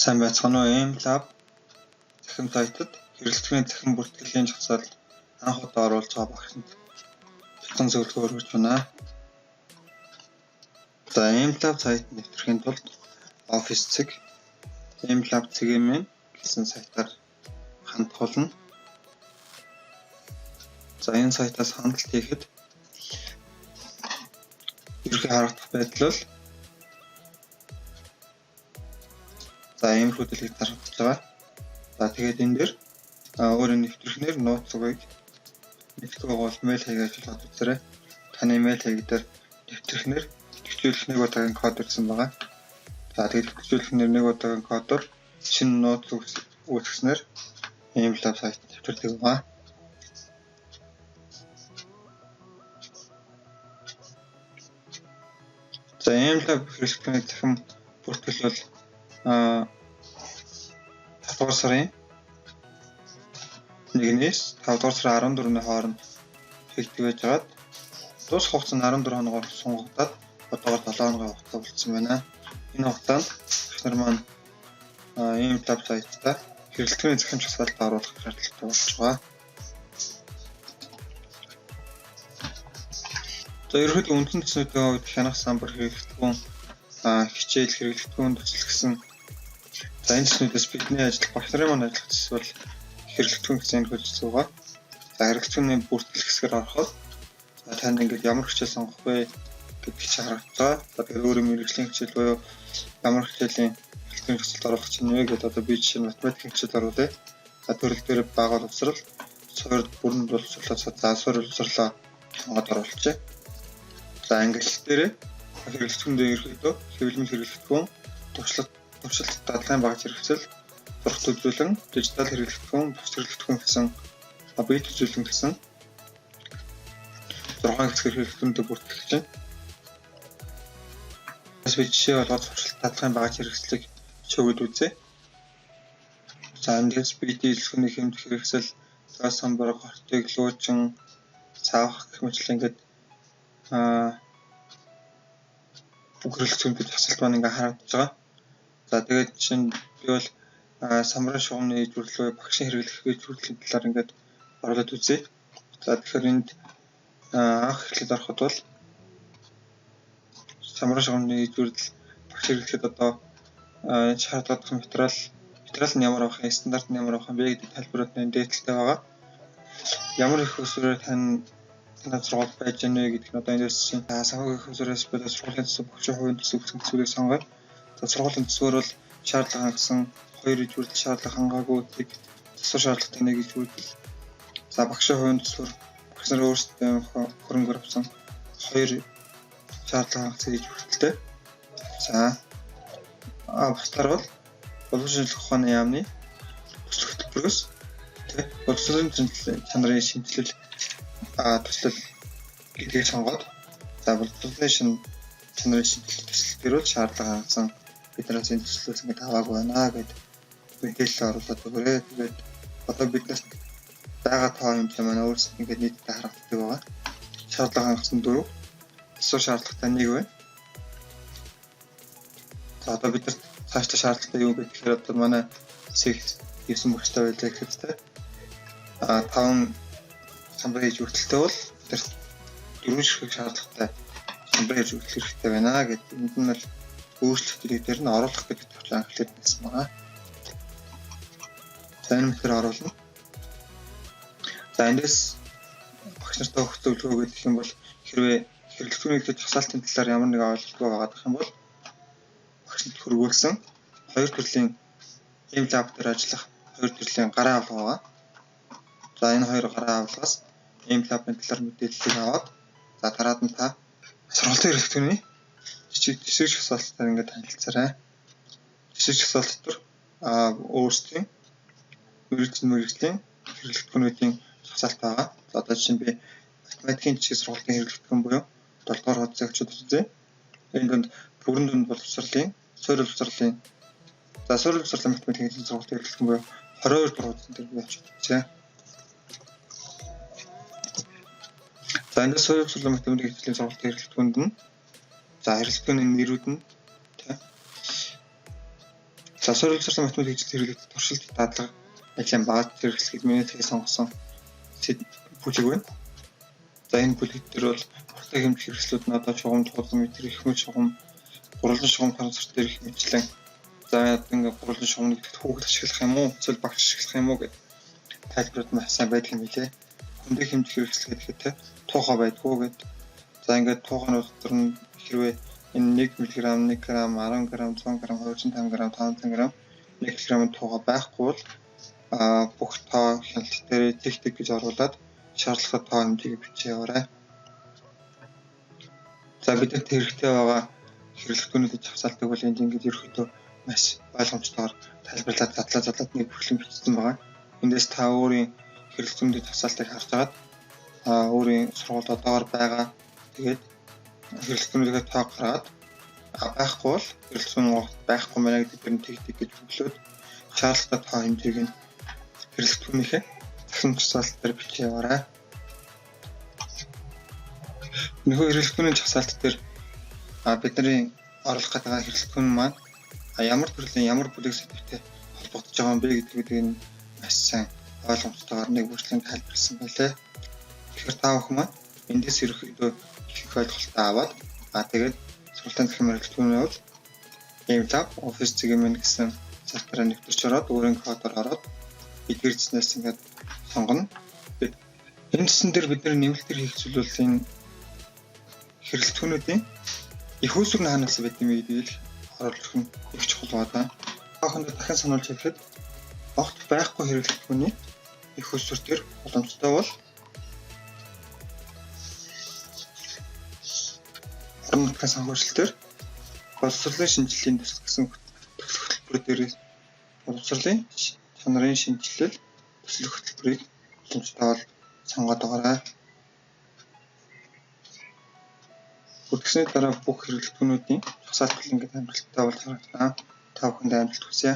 Сайн байцгаана уу? MLab цахим сайтад хэрэглэгчдийн цахим бүртгэлийн жагсаалд анх удаа оруулж байгаа багшинд бяцхан зөвлөгөө өргөж байна. За, MLab сайт нэвтрэхийн тулд Office цэг MLab цэг mn гэсэн сайтаар хандах болно. За, энэ сайтаас хандалт хийхэд ерөнхий харагдах байдал бол за иймэрхүү дэлгэц харагдаж байгаа. За, тэгээд энэ дээр өөрийн нэвтрэх нэр, нууц үгийг мэдэхгүй бол мэйл хаяг ажиллаад үзээрэй. Таны мэйл хаяг дээр нэвтрэх нэр, идэвхжүүлэх нэг удаагийн код ирсэн байгаа. За, тэгээд идэвхжүүлэх нэр, нэг удаагийн кодоор шинэ нууц үүсгэснээр MLab сайт нэвтэрдэг байгаа. За, MLab хэрэглэгчдийн цахим бүртгэл бол 5 дугаар сарын 1-ээс 5 дугаар сарын 14-ний хооронд хийгдэх байж байгаад дуусах хугацаа нь 14 хоногоор сунгагдаад одоогоор 7 хоногийн хугацаа болчихсон байна. Энэ хугацаанд багш нар маань MLab сайтаа хэрэглэгчдийн цахим жагсаалтад оруулах шаардлагатай болж байгаа. За, ерөнхийдөө үндсэн төснүүдийн хувьд хянах самбар, хэрэглэгдэхүүн, хичээл, хэрэглэгдэхүүн төсөл гэсэн. За, энэ төснүүдээс бидний ажиллах, багш нарын маань ажиллах төс бол хэрэглэгдэхүүн гэсэн энэ хөлс байгаа. За, хэрэглэгдэхүүний бүртгэл хэсгээр ороход за танд ингээд ямар хичээл сонгох вэ гэдэг чинь харагдаж байгаа. За, тэгэхээр өөрийн мэргэжлийн хичээл буюу ямар хичээлийн хэрэглэгдэхүүн төсөлд оруулах чинь вэ гэдээ одоо би жишээ нь математикийн хичээл оруулъя. За, төрөл дээр бага боловсрал, суурь бүрэн боловсрлоо, за суурь боловсрлоо сонгоод оруулчихъя. За, англи дээр хэрэглэгдэхүүндээ ерөнхийдөө хэвлэмэл хэрэглэгдэхүүн, туршлага, туршилт дадлагын багц хэрэгсэл, зурагт үзүүлэн, дижитал хэрэглэгдэхүүн, бус хэрэглэгдэхүүн гэсэн, бит үзүүлэн гэсэн 6 хэсгээр хэрэглэгдэхүүндээ бүртгэж байна. Бас би жишээ болгоод туршилт дадлагын багц хэрэгслийг шүүгээд үзье. За, эндээс бит үйлчлэгээний хэмжих хэрэгсэл, газ самбар, гортыг, луучин, цаавах гэх мэтлэн ингээд бүх хэрэглэгдэхүүнүүд жагсаалт маань ингээд харагдаж байгаа. За, тэгээд жишээ нь би бол самбарын шугамны ижүүрлэл, багшийн хэрэглэх ижүүрлийн талаар ингээд оруулаад үзье. За, тэгэхээр энд анх эхлээд ороход бол самбарын шугамны ижүүрлэл багш хэрэглэхэд одоо шаардлагатай материал нь ямар байх юм, стандарт нь ямар байх юм бэ гэдэг тайлбарууд нь дээдэлтэй байгаа. Ямар их усрээр тань танай сургууль байж гэнэ вэ гэдэг нь одоо эндээс чинь санхүүгийн их усрээс болоод сургуулийн төсөв, багшийн хувийн төсөв гэсэн төсвүүдийг сонгоё. За, сургуулийн төсвөр бол шаардлага хангасан 2 ижүүрлэл, шаардлага хангаагүй тэг төсөв шаардлагатай 1 ижүүрлэл. За, багшийн хувийн төсвөр багш нар өөрсдөө хөрөнгөөр авсан 2 шаардлага хангасан ижүүрлэлтэй. За, бусдаар бол боловсрол шинжлэх ухааны яамны төсөх хөтөлбөрөөс боловсролын чанарын шинжилэл төслөл гэдгийг сонгоод, за боловсролын шин чанарын шинжилэл төсөл дээр бол шаардлага хангасан биднээс энэ төслөөс ингээд аваагүй байна гэд мэдээлэл оруулаад өгөөрэй. Тэгээд одоо биднээс байгаа тоо хэмжээ маань өөрсдөө ингээд нийтдээ харагддаг байгаа. Шаардлага хангасан 4, төсөв шаардлагатай 1 байна. За, одоо бид нар цаашдаа шаардлагатай юу вэ гэхээр одоо манай цэг 9 багштай байлаа гэхэд те 5 самбар хийж хүртэлтэй бол тэр 4 ширхэг шаардлагатай самбар хийж хүртэл хэрэгтэй байна гэдэг энд нь бол өөрчлөх гэдэг дээр нь оруулах гэдэг төвчлэн анхлаад байсан байгаа. За, энэ мэтэр оруулна. За, эндээс багш нартай өгөх зөвлөгөө гэх юм бол хэрвээ хэрэглэгдэхүүний жагсаалтын талаар ямар нэгэн ойлголтгүй байгаад байх юм бол багш нарт хөргүүлсэн хоёр төрлийн MLab дээр ажиллах хоёр төрлийн гарын авлага байгаа. За, энэ хоёр гарын авлагаас MLab-ын талаар мэдээллийг аваад, за дараад нь та сургалтын хэрэглэгдэхүүний жишээ жагсаалтаар ингээд танилцаарай. Жишээ жагсаалт дотор өөрсдийн мэргэжлийн хэрэглэгдэхүүнүүдийн жагсаалт байгаа. За, одоо жишээ нь би математикийн жишээ сургалтын хэрэглэгдэхүүн буюу 7 дугаар хуудасыг очиод үзье. Энэ дунд бүрэн дунд боловсролын, суурь боловсролын, за суурь боловсролын математикийн сургалтын хэрэглэгдэхүүн буюу 22 дугаар хуудсан дээр би очиод үзье. За, эндээс суурь боловсролын математикийн хичээлийн сургалтын хэрэглэгдэхүүнд нь за хэрэглэгдэхүүний нэрүүд нь тий. За, суурилсан математик хичээл хэрэглэгдэх туршилт дадлага нэлээд бага хэрэглэхэд миний сая сонгосон бүлэг байна. За, энэ бүлэг дээр бол уртаа хэмжих хэрэгслүүд нь одоо шугам, туулан метр, эрхмэл шугам, гурвалжин шугам, трансфер дээр их мэтчлэн. За, ингээд гурвалжин шугам гэдэгт хүүхэд ашиглах юм уу, эсвэл багш ашиглах юм уу гэдэг тайлбарууд маш сайн байдаг юм билээ. Хүндээ хэмжих хэрэгсэл гэхэд те туухай байдгүй гэд. За, ингээд тууханууд дотор нь хэрвээ энэ 1 мг, 1 г, 10 г, 100 г, 250 г, 500 г, 1 кг туухай байхгүй бол бүх тоо хяналт дээр тэг тэг гэж оруулаад шаардлагатай тоо хэмжээг бичиж яваарай. За, бидэнд хэрэгтэй байгаа хэрэглэгдүүнүүдийн жагсаалтыг бол энд ингээд ерөөхдөө маш ойлгомжтойгоор тайлбарлаад задлаа задлаад нэг бүхлэн бичсэн байгаа. Эндээс та өөрийн хэрэглэгдүүнүүдийн жагсаалтыг харж агаад өөрийн сургуульд одоогоор байгаа, тэгээд хэрэглэгдүүнүүдээ тоо гаргаад байхгүй бол хэрэглэгдүүн байхгүй байна гэдэг тэр нь тэг тэг гэж бөглөөд шаардлагатай тоо хэмжээг нь хэрэглэгдүүнийхээ захин жагсаалт дээр бичиж яваарай. Нөхөө хэрэглэгдүүний жагсаалт дээр бидний оруулах гэдэг хэрэглэгдүүн маань ямар төрлийн ямар бүлэг сэдвтэй холбогдож байгаа юм бэ гэдгийг нь маш сайн ойлгомжтойгоор нэг бүрчлэн тайлбарласан байлээ. Тэгэхээр та бүхэн маань эндээс ерөнхийдөө их ойлголтоо аваад тэгээд сургуулийн захин хэрэглэгдүүний бол Aimlab Office CGMN гэсэн сайтаараа нэвтэрч ороод өөрийн кодоор ороод эдгээр цэснээс ингээд сонгоно. Энэ цэсэн дээр бид нэмэлтээр хийх зүйл бол энэ хэрэглэгдүүнүүдийн эх үүсвэр нь хаанаас байд юм бэ гэдгийг оруулах нь их чухал байна. Та бүхэнд дахин сануулж хэлэхэд огт байхгүй хэрэглэгдүүний эх үүсвэр дээр боломжтой бол орон нутгийн санхүүжилт дээр боловсролын шинжилгээний төсөл гэсэн төсөл хөтөлбөр дээр боловсролын чанарын шинжилэл төсөл хөтөлбөрийг боломжтой бол сонгоод байгаарай. Бүртгэсний дараа бүх хэрэглэгдүүнүүдийн жагсаалт ингээд амжилттай болж харагдана. Та бүхэнд амжилт хүсье.